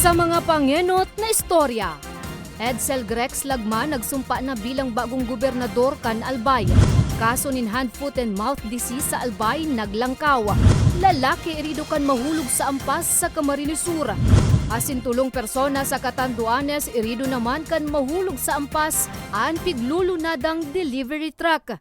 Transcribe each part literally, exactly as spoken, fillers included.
Sa mga pangenot na istorya, Edsel Grex Lagman nagsumpa na bilang bagong gobernador kan Albay. Kaso nin hand, foot and mouth disease sa Albay naglangkaw. Lalaki irido kan mahulog sa ampas sa Camarines Sur. Asin tolong persona sa Catanduanes irido naman kan mahulog sa ampas an piglulunadang delivery truck.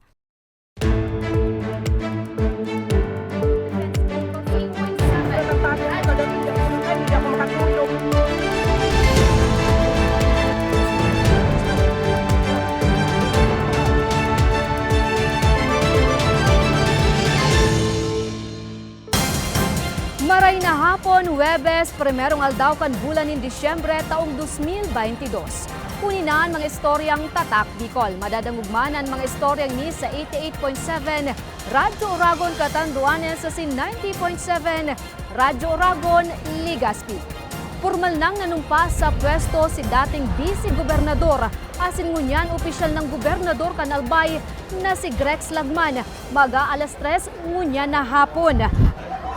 Maray na hapon, Huwebes, primerong aldaw kan bulan nin Disyembre, taong dos mil baynte dos. Kunin na an mga istoryang Tatak Bicol. Madadangog man an mga istoryang ini sa eighty-eight point seven Radyo Oragon, Catanduanes, asin ninety point seven Radyo Oragon, Legazpi. Pormal nang nanumpa sa pwesto si dating Bise Gobernador asin ngunyan opisyal nang gobernador kan Albay na si Grex Lagman, maga alas tres ngunyan na hapon.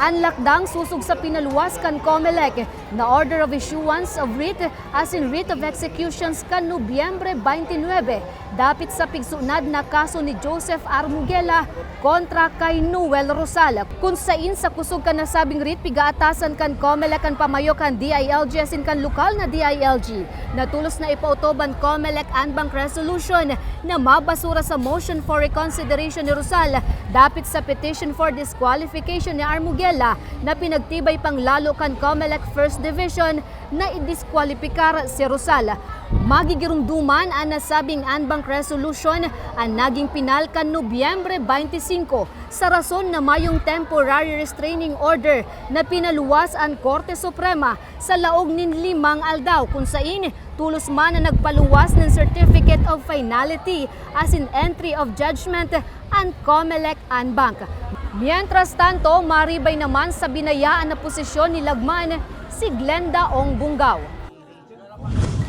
An lakdang sosog sa pinaluwas kan Comelec na Order of Issuance of Writ asin Writ of Executions kan Nobyembre twenty-nine, dapit sa pigsunad na kaso ni Joseph Armugela kontra kay Noel Rosal, kun sain sa kusog kan nasabing writ pigaatasan kan Comelec an pamayo kan D I L G asin kan lokal na D I L G. Natolos na ipautob an Comelec en banc resolution na mabasura sa motion for reconsideration ni Rosal dapit sa petition for disqualification ni Armugela na pinagtibay pang lalo kan Comelec First Division na idiskwalipikar si Rosal. Magigiromdoman an nasabing en banc resolution an naging pinal kan Nobyembre twenty-five, sa rason na mayong temporary restraining order na pinaluwas an Korte Suprema sa laog nin limang aldaw, kun sain tolos man na nagpaluwas nin certificate of finality asin entry of judgment an Comelec en banc. Mientras tanto, maribay naman sa binayaan na posisyon ni Lagman si Glenda Ong Bunggaw.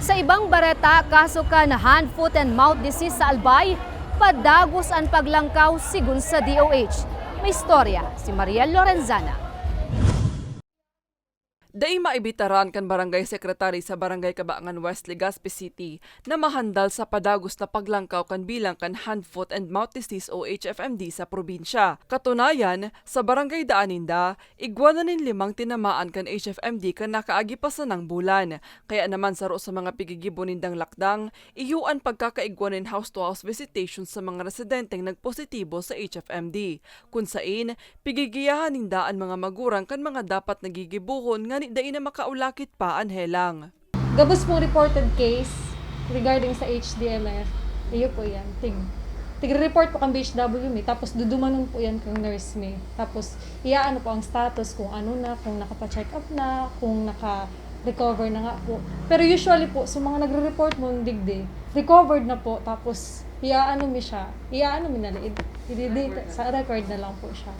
Sa ibang bareta, kaso kan hand, foot and mouth disease sa Albay, padagos an paglangkaw, sigon sa D O H. May istorya si Mariel Lorenzana. Dai maibitaran kan barangay secretary sa Barangay Cabangan West, Legazpi City, na mahandal sa padagos na paglangkaw kan bilang kan hand, foot and mouth disease o H F M D sa probinsya. Katunayan, sa barangay daan ninda, igwa na nin limang tinamaan kan H F M D kan nakaagi pa sanang bulan. Kaya naman, saro sa mga pigigibo nindang lakdang, iyo an pagkakaigwa nin house-to-house visitation sa mga residenteng nagpositibo sa H F M D. Kun sain, pigigiyahan ninda an mga magurang kan mga dapat na gigibohon ngani dai na makaulakit pa an helang. Gabos pong reported case regarding sa H D M F. Iyo po yan. Tig, tigre-report po kang B H W mi, tapos dudumanon po yan kang nurse mi. Tapos, iaano po ang status kung ano na, kung nakapa-check up na, kung naka-recover na nga po. Pero usually po, sa mga nagre-report mo, digdi, recovered na po, tapos iaano mi siya, iaano mi na liid. Ididi-, sa record na lang po siya.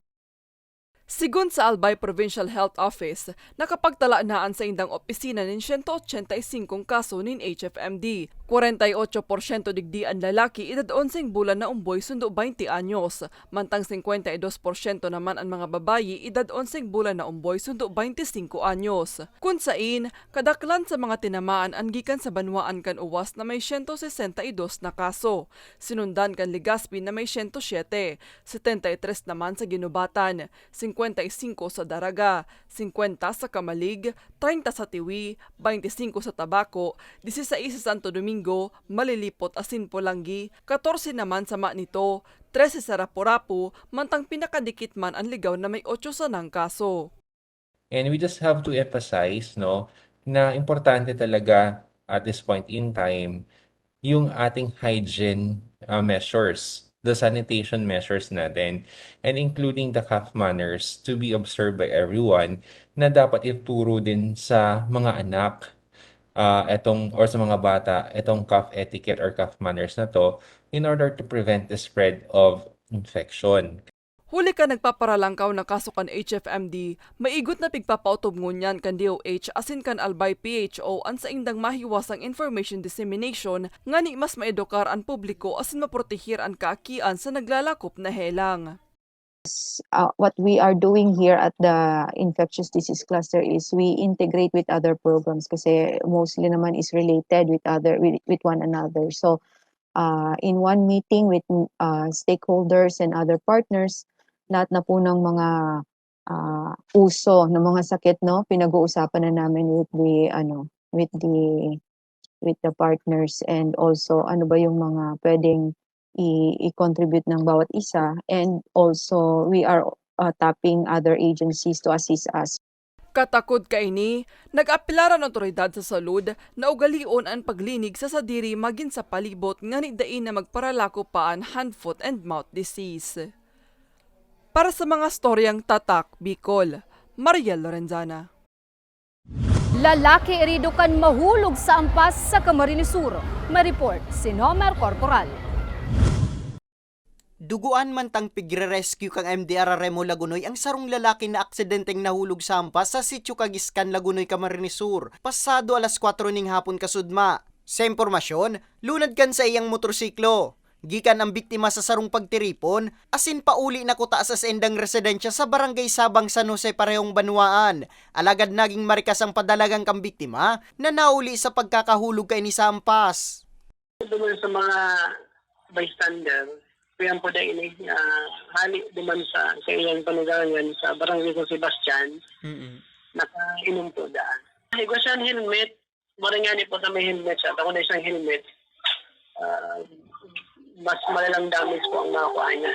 Sigon sa Albay Provincial Health Office, nakapagtala na an saindang opisina nin siyento ochenta y singkong kaso nin H F M D. Kwarenta y otso porsyento digdi an lalaki, edad onseng bulan na umboy sundo baynte anyos, mantang singkwenta y dos porsyento naman an mga babayi, edad onseng bulan na umboy sundo baynte singko anyos. Kun sain, kadaklan sa mga tinamaan an gikan sa banwaan kan Uwas na may siyento sesenta y dos na kaso, sinundan kan Legazpi na may siyento siyete, setenta y tres naman sa Guinobatan, singkwenta y singko sa Daraga, singkwenta sa Camalig, treinta sa Tiwi, baynte singko sa Tabaco, disisais sa Santo Domingo, Malilipot asin Polangui, katorse naman sa Manito, trese sa Rapu-Rapu, mantang pinakadikit man an Ligao na may otso sanang kaso. And we just have to emphasize, no, na importante talaga at this point in time yung ating hygiene, ah, measures, the sanitation measures natin, and including the cough manners to be observed by everyone, na dapat ituro din sa mga anak, ah, etong, or sa mga bata, etong cough etiquette or cough manners na 'to in order to prevent the spread of infection. Huli kan nagpaparalangkaw na kaso kan H F M D, maigot na pigpapaotob ngunyan kan D O H asin kan Albay P H O an saindang mahiwasang information dissemination ngani mas maedukar an publiko asin maproteher an kaakian sa naglalakop na helang. Uh, what we are doing here at the infectious disease cluster is we integrate with other programs kasi mostly naman is related with other, with, with one another. So, uh, in one meeting with, uh, stakeholders and other partners, lahat na po ng mga, uh, uso ng mga sakit, no, pinag-uusapan na namin with the, ano, with the, with the partners, and also ano ba yung mga pwedeng i-, i-contribute ng bawat isa, and also we are, uh, tapping other agencies to assist us. Katakod kaini, nag-apelar an awtoridad sa salud na ugalion an paglinig sa sadiri magin sa palibot ngani dai na magparalako pa an hand, foot and mouth disease. Para sa mga storyang Tatak Bicol, Mariel Lorenzana. Lalaki erido kan mahulog sa ampas sa Camarines Sur. May report si Nomer Corporal. Dugoan mantang pigre-rescue kan M D R R M o Lagunoy ang sarong lalaki na aksidenteng nahulog sa ampas sa Sitio Kagiskan, Lagunoy, Camarines Sur, pasado alas kwatro ning hapon kasudma. Sa impormasyon, lunad kan saiyang motorsiklo. Gikan ang biktima sa sarong pagtiripon asin pauli na kuta sa saindang residensya sa Barangay Sabang, San Jose, parehong banwaan. Alagad naging marikas ang padalagan kan biktima na nauli sa pagkakahulog kaini sa ampas. Duman sa mga bystander, kuyan po dai ini, ah, hali duman sa, sa iyang panugangan sa Barangay San Sebastian, nakainom po daan. Igwa siyang helmet, maring ngani po sa may helmet siya, ako na isang helmet, ah, mas malalang damage po ang nakuha niya.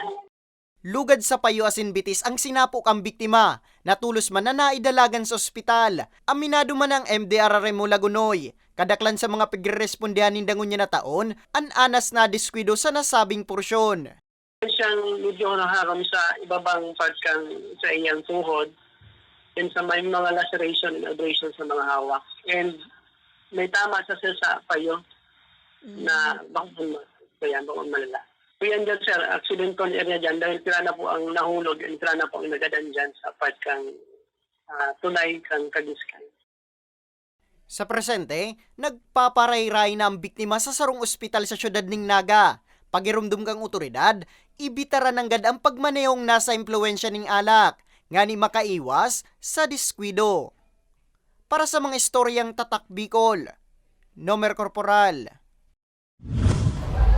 Lugad sa payo asin bitis ang sinapo kan biktima, na tolos man na naidalagan sa ospital. Aminado man ang M D R R M o Lagunoy, kadaklan sa mga pagrerespondehan ninda ngunyan na taon an anas na diskwido sa nasabing porsyon. Siyang medyo naharam sa ibabang part kan sa iyang tuhod, and sa may mga laceration and abrasion sa mga hawak. And may tama sa siya sa payo na baka man, kaya baka malala. Kuyan dyan, sir, accident prone area dyan dahil sila na po ang nahulog and sila na po ang nagadan dyan sa part kang ah, tulay kang Kagiskan. Sa presente, nagpaparayray na ang biktima sa sarong ospital sa siyudad ning Naga. Pagiromdom kang otoridad, ibitaran nanggad ang pagmanehong nasa impluwensya ning alak, ngani makaiwas sa diskwido. Para sa mga istoryang Tatak Bicol, Nomer Corporal.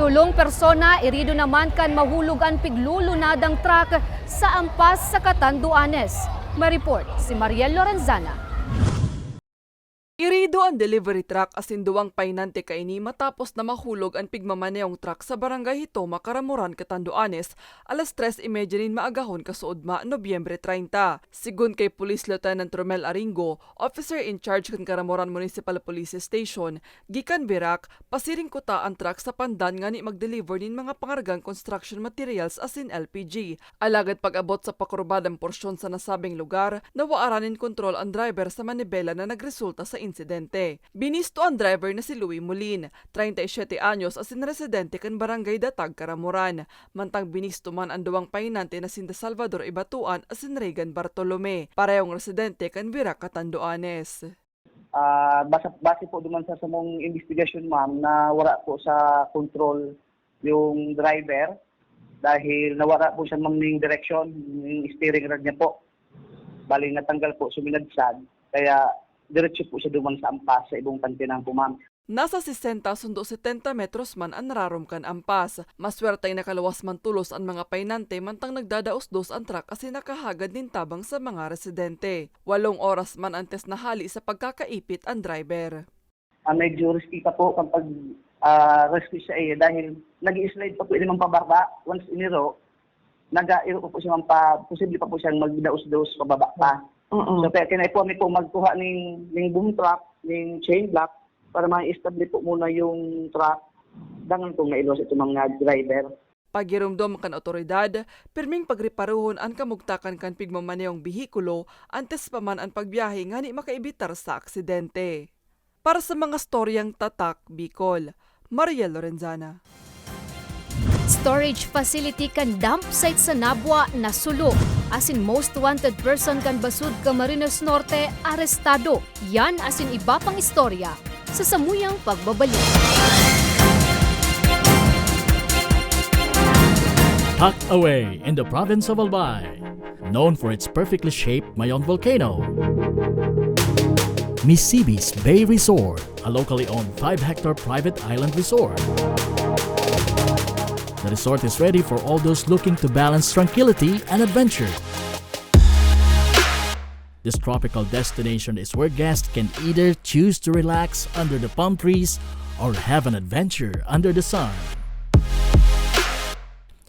Tulong persona irido naman kan mahulog an piglulunadang truck sa ampas sa Catanduanes. May report si Mariel Lorenzana. Irido an delivery truck asin duwang pahinante kaini matapos na mahulog an pigmamanehong truck sa Barangay Hitoma, Caramoran, Catanduanes, alas tres y media nin maagahon kasuodma, Nobyembre treinta. Sigon kay Police Lieutenant Romel Aringo, officer in charge kan Caramoran Municipal Police Station, gikan Virac, pasiring kuta an truck sa Pandan ngani mag-deliver nin mga pangargang construction materials asin L P G. Alagad pag-abot sa pakurbadang porsyon sa nasabing lugar, nawaaran nin kontrol an driver sa manibela na nagresulta sa insidente. Binisto an driver na si Louie Molin, treinta y siete anyos, asin residente kan Barangay Datag, Caramoran. Mantang binisto man an duwang pahinante na sinda Salvador Ibatuan asin Regan Bartolome, parehong residente kan Virac, Catanduanes. Ah, base, base po duman sa samong investigasyon, ma'am, na wala po sa control yung driver dahil nawala po siya, ma'am, ng direksyon, yung steering rod niya po. Bali, natanggal po, suminadsad, kaya diretso po siya duman sa ampas, sa ibong tangke ng po, ma'am. Nasa sesenta sundo setenta metros man an rarom kan ampas. Maswerteng nakaluwas man tolos an mga pahinante mantang nagdadaos-dos an truck asin nakahagad nin tabang sa mga residente. Walong oras man antes nahali sa pagkakaipit an driver. Ah, medyo risky pa po kapag, ah, rescue siya eh, dahil nag-i-slide pa po naman pababa once iniro. Nag-airo pa po siya, ma'am, pa, posible pa po siyang magdaos-daos pababa pa. So, kaya kinaipuhan mi po magkuha ning, ning boom truck, ning chain block, para ma-establish po muna yung truck. Dangan kung mailos itong mga driver. Pagiromdom kan otoridad, pirming pagreparohon an kamugtakan kan pigmamanehong behikulo antes pa man an pagbiyahe ngani makaibitar sa aksidente. Para sa mga storyang Tatak Bicol, Mariel Lorenzana. Storage facility kan dump site sa Nabua nasulo, asin most wanted person kan Basud, Camarines Norte, arestado. Yan asin iba pang istorya sa samuyang pagbabalik. Tucked away in the province of Albay, known for its perfectly shaped Mayon volcano, Misibis Bay Resort, a locally owned five-hectare private island resort. The resort is ready for all those looking to balance tranquility and adventure. This tropical destination is where guests can either choose to relax under the palm trees or have an adventure under the sun.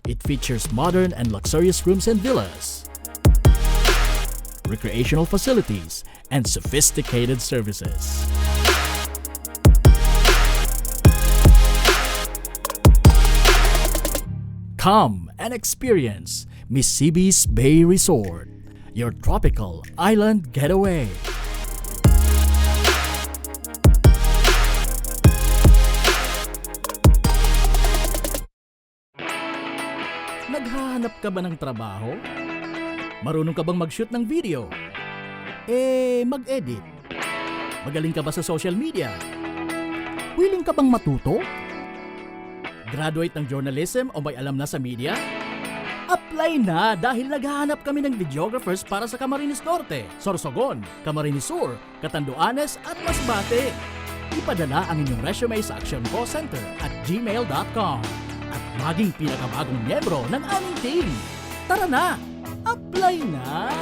It features modern and luxurious rooms and villas, recreational facilities, and sophisticated services. Come and experience Misibis Bay Resort, your tropical island getaway. Naghahanap ka ba ng trabaho? Marunong ka bang mag-shoot ng video? Eh, mag-edit? Magaling ka ba sa social media? Willing ka bang matuto? Graduate ng journalism o may alam na sa media? Apply na, dahil naghahanap kami ng videographers para sa Camarines Norte, Sorsogon, Camarines Sur, Catanduanes at Masbate. Ipadala ang inyong resume sa actioncallcenter at gmail dot com at maging pinakabagong miyembro ng aming team. Tara na! Apply na!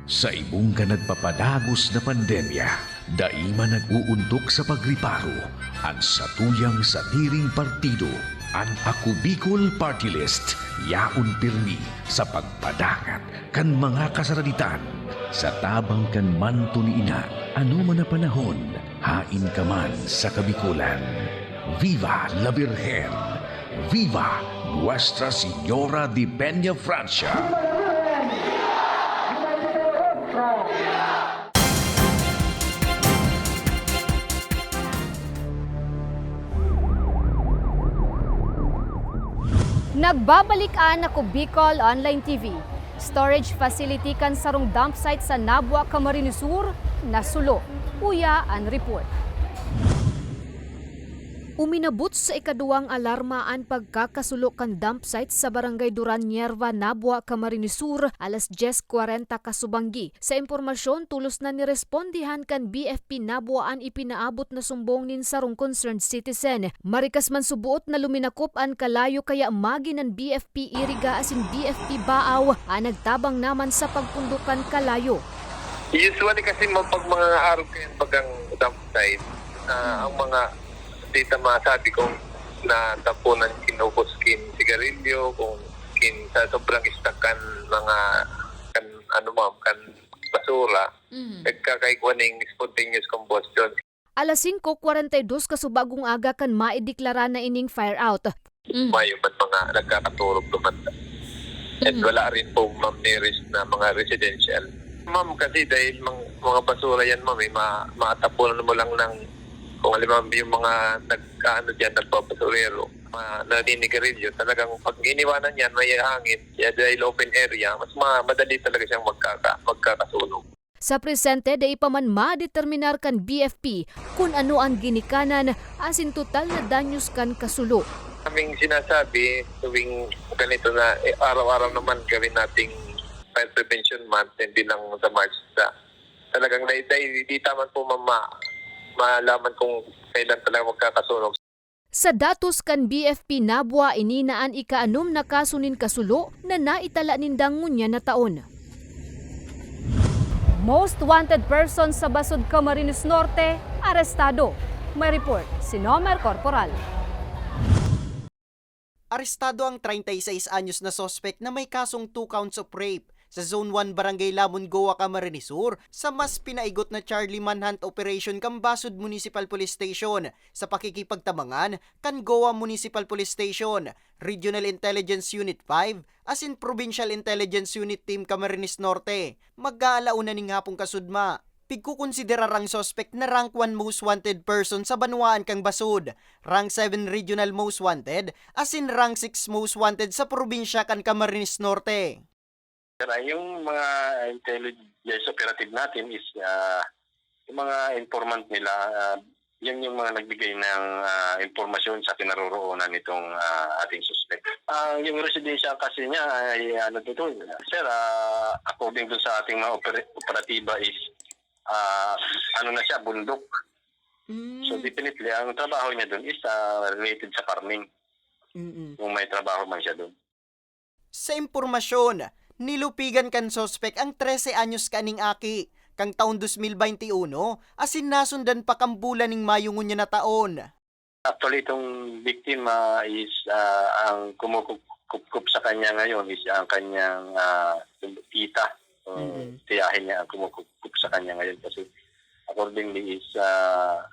Sa ibong kan nagpapadagos na pandemya, dai man nag-uuntok sa pagriparo an satuyang sadiring partido. An Ako Bicol Party List yaon pirmi sa pagpadangat kan mga kasaraditan. Sa tabang kan manto ni Ina, anoman na panahon, haen ka man sa Kabikolan. Viva la Virgen! Viva Nuestra Señora de Peña Francia! Nagbabalik an Ako Bicol Online T V. Storage facility kan sarong dump site sa Nabua, Camarines Sur, nasulo. Uya an report. Uminabot sa ikaduwang alarma an pagkakasulo kan dump site sa Barangay Duran Nierva, Nabua, Camarines Sur, alas dyes kwarenta kasubanggi. Sa impormasyon, tolos na nirespondihan kan B F P Nabua an ipinaabot na sumbong nin sarong concerned citizen. Marikas man suboot na luminakop an kalayo kaya magi nan B F P Iriga asin B F P Baaw an nagtabang naman sa pagpundok kan kalayo. Usually kasi mo, pag mga arog kayan bagang dump site, ah, ang mga, di ta masabi kung natapunan kin ubos kin sigarilyo, kung kin sa sobrang stock kan mga, kan, ano, ma'am, kan basura, Mhm. nagkakaigwa ning spontaneous combustion. Alas singko kwarenta y dos kasubagong aga kan maideklara na ining fire out. Mhm. Mayo man mga nagkakaturog duman. And Mhm. wala rin po, ma'am, nearest na mga residential. Ma'am, kasi dahil mang-, mga basura yan, ma'am, eh, ma-, matapunan mo lang ng, kung halimbawa, yung mga nag-, ano dyan, nagpabasurero, mga naninigarilyo, talagang pag iniwanan yan, may hangin, kaya dahil open area, mas ma-, madali talaga siyang magkaka-, magkakasunog. Sa presente, dai pa man madeterminar kan B F P kun ano an ginikanan asin total na danyos kan kasulo. Kaming sinasabi, tuwing ganito na, eh, araw-araw naman gawin nating fire prevention month, hindi lang sa March na. Talagang dai-, dai-, di taman po ma-, ma-, malaman kung kailan talaga magkakasunog. Sa datos kan B F P Nabua, ini na an ikaanom na kaso nin kasulo na naitala ninda ngunyan na taon. Most wanted person sa Basud, Camarines Norte, arestado. May report si Nomer Corporal. Arestado ang treinta y seis anyos na suspek na may kasong two counts of rape sa Zone one, Barangay Lamon, Goa, Camarines Sur, sa mas pinaigot na Charlie Manhunt Operation kan Basud Municipal Police Station sa pakikipagtabangan kan Goa Municipal Police Station, Regional Intelligence Unit five, asin Provincial Intelligence Unit Team Camarines Norte. Mag-aalauna ning hapong kasudma. Pigkukonsiderar ang suspek na rank one most wanted person sa banwaan kan Basud, rank seven regional most wanted, asin rank six most wanted sa probinsya kan Camarines Norte. Sir, ay yung mga intelligence operative natin is, ah, yung mga informant nila, ah, Yun yung mga nagbigay ng, ah, impormasyon sa kinaroroonan nitong, ah, ating suspek. Ah, yung residensya kasi niya ay ano dito, sir, ah, according dun sa ating mga opera-, operatiba is, ah, ano na siya, bundok. So, Mm. Definitely, ang trabaho niya dun is, ah, related sa farming. Mm. Kung may trabaho man siya dun. Sa impormasyon, nilupigan kan suspek ang trese anyos kaning aki, kan taon dos mil baynte uno, asin nasundan pa kan bulan ning mayo ngunyan na taon. Actually, itong biktima is, ah, ang kumukupkup sa kanya ngayon is ang kanyang, ah, tita. So, Mm. tiyahin niya ang kumukupkup sa kanya ngayon kasi accordingly is, ah,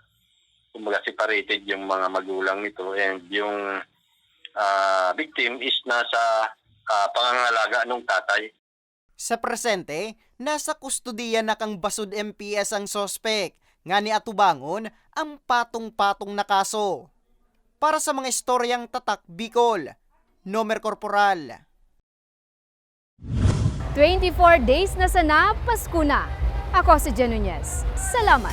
kumbaga separated yung mga magulang nito and yung, ah, victim is nasa, ah, pangangalaga ng tatay. Sa presente, nasa kustodiya na kan Basud M P S ang suspek, ngani atubangon ang patong-patong na kaso. Para sa mga istoryang Tatak Bicol, Nomer Corporal. Twenty-four days na sana, Pasko na. Ako si Jen Nunez. Salamat.